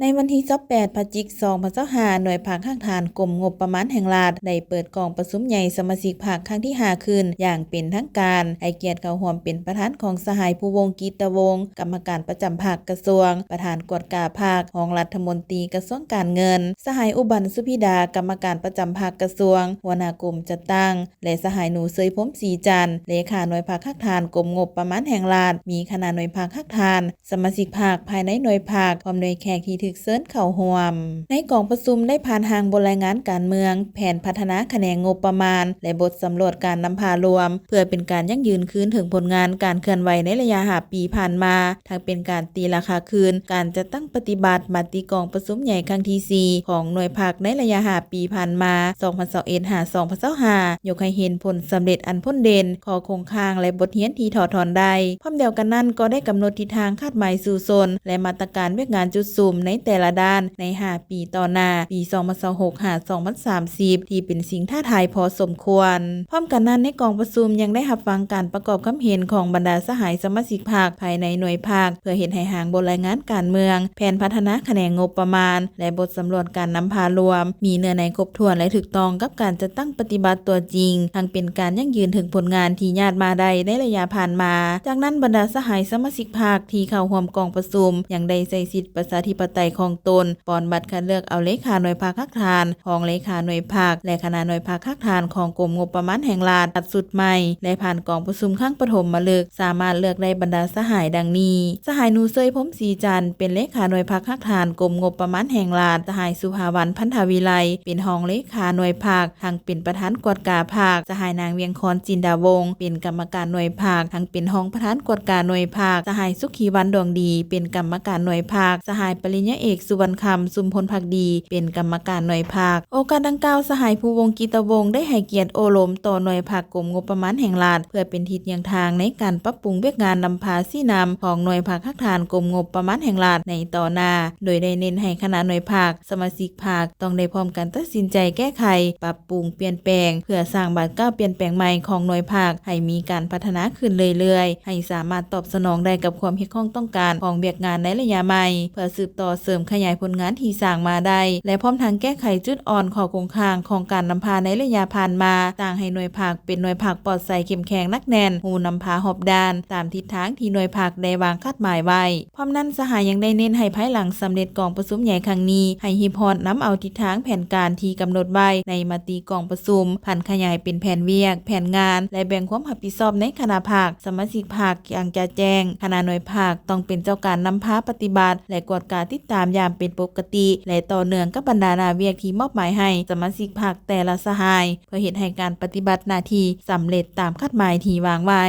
ໃນວັນທີຊາວແປດ ພະຈິກ ສອງພັນຊາວຫ້າ ໜ່ວຍພັກຮາກຖານກົມງົບປະມານແຫ່ງລັດ ໄດ້ເປີດກອງປະຊຸມໃຫຍ່ສະມາຊິກພັກຄັ້ງທີຫ້າຂຶ້ນຢ່າງເປັນທາງການ, ໃຫ້ກຽດເຂົ້າຮ່ວມເປັນປະທານຂອງສະຫາຍ ພູວົງ ກິດຕະວົງ ກຳມະການປະຈຳພັກກະຊວງ, ປະທານກວດກາພັກ, ຮອງລັດຖະມົນຕີກະຊວງການເງິນ, ສະຫາຍ ອຸບັນ ສຸພິດາ ກຳມະການປະຈຳພັກກະຊວງ, ຫົວໜ້າກົມຈັດຕັ້ງ ແລະ ສະຫາຍ ໜູເຊີຍ ພົມສີຈັນ ເລຂາໜ່ວຍພັກຮາກຖານກົມງົບປະມານແຫ່ງລັດ, ມີຄະນະໜ່ວຍພັກຮາກຖານ, ສະມາຊິກພັກພາຍໃນໜ່ວຍພັກ ພ້ອມດ້ວຍແຂກທີ່ຖືກເຊີນເຂົ້າຮ່ວມ. ໃນກອງປະຊຸມໄດ້ຜ່ານຮ່າງບົດລາຍງານການເມືອງ, ແຜນພັດທະນາຂະແໜງງົບປະມານ ແລະ ບົດສຳຫຼວດການນຳພາລວມ ເພື່ອເປັນການຢັ້ງຢືນຄືນເຖິງຜົນງານການເຄື່ອນໄຫວໃນໄລຍະຫ້າປີຜ່ານມາ, ທັງເປັນການຕີລາຄາຄືນການຈັດຕັ້ງປະຕິບັດມະຕິກອງປະຊຸມໃຫຍ່ຄັ້ງທີສີ່ຂອງໜ່ວຍພັກໃນໄລຍະຫ້າປີຜ່ານມາ ສອງພັນຊາວເອັດ ຫາ ສອງພັນຊາວຫ້າ ຍົກໃຫ້ເຫັນຜົນສຳເລັດອັນພົ້ນເດັ່ນ, ຂໍ້ຄົງຄ້າງ ແລະ ບົດຮຽນທີ່ຖອດຖອນໄດ້. ພ້ອມດຽວກັນນັ້ນກໍໄດ້ກຳນົດທິດທາງຄາດໝາຍສູ້ຊົນ ແລະ ມາດຕະການວຽກງານຈຸດສຸມໃນແຕ່ລະດ້ານໃນຫ້າປີຕໍ່ໜ້າ, ປີສອງພັນຊາວຫົກ ຫາ ສອງພັນສາມສິບ ທີ່ເປັນສິ່ງທ້າທາຍພໍສົມຄວນ. ພ້ອມກັນນັ້ນ, ໃນກອງປະຊຸມຍັງໄດ້ຮັບຟັງການປະກອບຄຳເຫັນຂອງບັນດາສະຫາຍສະມາຊິກພັກພາຍໃນໜ່ວຍພັກ ເພື່ອເຮັດໃຫ້ຮ່າງບົດລາຍງານການເມືອງ, ແຜນພັດທະນາຂະແໜງງົບປະມານ ແລະ ບົດສຳຫຼວດການນຳພາລວມ ມີເນື້ອໃນຄົບຖ້ວນ ແລະ ຖືກຕ້ອງກັບການຈັດຕັ້ງປະຕິບັດຕົວຈິງ, ທັງເປັນການຢັ້ງຢືນເຖິງຜົນງານທີ່ຍາດມາໄດ້ໃນໄລຍະຜ່ານມາ. ຈາກນັ້ນ, ບັນດາສະຫາຍສະມາຊິກພັກທີ່ເຂົ້າຮ່ວມກອງປະຊຸມ ຍັງໄດ້ໃຊ້ສິດປະຊາທິປະໄຕຂອງຕົນ, ປ່ອນບັດຄັດເລືອກເອົາເລຂາໜ່ວຍພັກຮາກຖານ, ຮອງເລຂາໜ່ວຍພັກ ແລະ ຄະນະໜ່ວຍພັກຮາກຖານຂອງກົມງົບປະມານແຫ່ງລັດ ຊຸດໃໝ່ ແລະ ຜ່ານກອງປະຊຸມຄັ້ງປະຖົມມະລຶກ ສາມາດເລືອກໄດ້ບັນດາສະຫາຍດັ່ງນີ້: ສະຫາຍ ໜູເຊີຍ ພົມສີຈັນ ເປັນເລຂາໜ່ວຍພັກຮາກຖານກົມງົບປະມານແຫ່ງລັດ, ສະຫາຍ ສຸພາວັນ ພັນທະວິໄລ ເປັນຮອງເລຂາໜ່ວຍພັກ ທັງເປັນປະທານກວດກາພັກ, ສະຫາຍ ນາງ ວຽງຄອນ ຈິນດາວົງ ເປັນກຳມະການໜ່ວຍພັກ ທັງເປັນຮອງປະທານກວດກາໜ່ວຍພັກ, ສະຫາຍ ສຸຂີວັນ ດວງດີ ເປັນກຳມະການໜ່ວຍພັກ, ສະຫາຍ ປະລິນຍາເອກ ສຸວັນຄຳ ຊຸມພົນພັກດີ ເປັນກຳມະການໜ່ວຍພັກ. ໂອກາດດັ່ງກ່າວ, ສະຫາຍ ພູວົງ ກິດຕະວົງ ໄດ້ໃຫ້ກຽດໂອ້ລົມຕໍ່ໜ່ວຍພັກກົມງົບປະມານແຫ່ງລັດ ເພື່ອເປັນທິດຍ່າງທາງໃນການປັບປຸງວຽກງານນຳພາຊີ້ນຳຂອງໜ່ວຍພັກຮາກຖານກົມງົບປະມານແຫ່ງລັດໃນຕໍ່ໜ້າ, ໂດຍໄດ້ເນັ້ນໃຫ້ຄະນະໜ່ວຍພັກ, ສະມາຊິກພັກ ຕ້ອງໄດ້ພ້ອມກັນຕັດສິນໃຈແກ້ໄຂ, ປັບປຸງ, ປ່ຽນແປງ ເພື່ອສ້າງບາດກ້າວປ່ຽນແປງໃໝ່ຂອງໜ່ວຍພັກໃຫ້ມີການພັດທະນາຂຶ້ນເລື້ອຍໆ, ໃຫ້ສາມາດຕອບສະໜອງໄດ້ກັບຄວາມຮຽກຮ້ອງຕ້ອງການຂອງວຽກງານໃນໄລຍະໃໝ່, ເພື່ອສືບຕໍ່ເສີມຂະຫຍາຍຜົນງານທີ່ສ້າງມາໄດ້ ແລະ ພ້ອມທັງແກ້ໄຂຈຸດອ່ອນ, ຂໍ້ຄົງຄ້າງຂອງການນຳພາໃນໄລຍະຜ່ານມາ, ສ້າງໃຫ້ໜ່ວຍພັກເປັນໜ່ວຍພັກປອດໃສ, ເຂັ້ມແຂງ, ໜັກແໜ້ນ, ຮູ້ນຳພາຮອບດ້ານ ຕາມທິດທາງທີ່ໜ່ວຍພັກໄດ້ວາງຄາດໝາຍໄວ້. ພ້ອມນັ້ນ, ສະຫາຍຍັງໄດ້ເນັ້ນໃຫ້ພາຍຫຼັງສຳເລັດກອງປະຊຸມໃຫຍ່ຄັ້ງນີ້, ໃຫ້ຮີບຮອດນຳເອົາທິດທາງແຜນການທີ່ກຳນົດໄວ້ໃນມະຕິກອງປະຊຸມ ຜັນຂະຫຍາຍເປັນແຜນວຽກ, ແຜນງານ ແລະ ແບ່ງຄວາມຮັບຜິດຊອບໃນຄະນະພັກ, ສະມາຊິກພັກຢ່າງຈະແຈ້ງ. ຄະນະໜ່ວຍພັກຕ້ອງເປັນເຈົ້າການນຳພາປະຕິບັດ ແລະ ກວດກາຕິດຕາມຢ່າງເປັນປົກກະຕິ ແລະ ຕໍ່ເນື່ອງກັບບັນດາໜ້າວຽກທີ່ມອບໝາຍໃຫ້ສະມາຊິກພັກແຕ່ລະສະຫາຍ ເພື່ອເຮັດໃຫ້ການປະຕິບັດໜ້າທີ່ສຳເລັດຕາມຄາດໝາຍທີ່ວາງໄວ້.